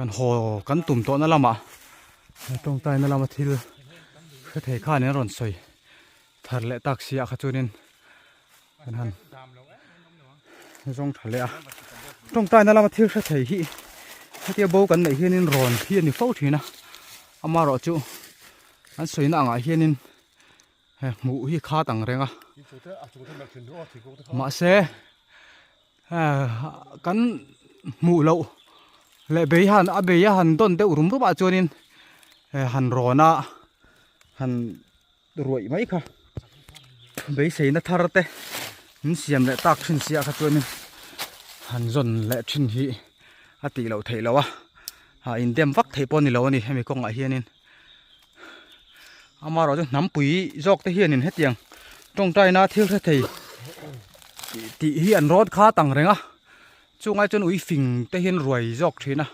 Kan haw kan tum tawhna lamah tawngtaina lama thil hre thei khan in rawn sawi thar leh tak si ah kha chuanin kan han zawng tha leh a tawngtaina lama thil hre thei hi hetia bo kan neih hianin rawn hi a ni fo thin a amaherawh chu an sawina angah hianin he hmuh hi khat ang reng a mahse kan hmuh loh leh bei han a bei a han dawn deuh rum rum ah chuanin han rawn a han ruaih mai kha beiseina thar te an siam leh tak thin sia kha chuanin han zawn leh thin hi a tih loh theih loh a ah indem vak theih pawh a ni lo a ni hemi kawngah hianin amaherawh chu hnampui zawk te hianin hetiang tawngtaina thil hre thei tih hi an rawt kha tang reng a chungah chuan ui fing te hian ruai zawk thin a.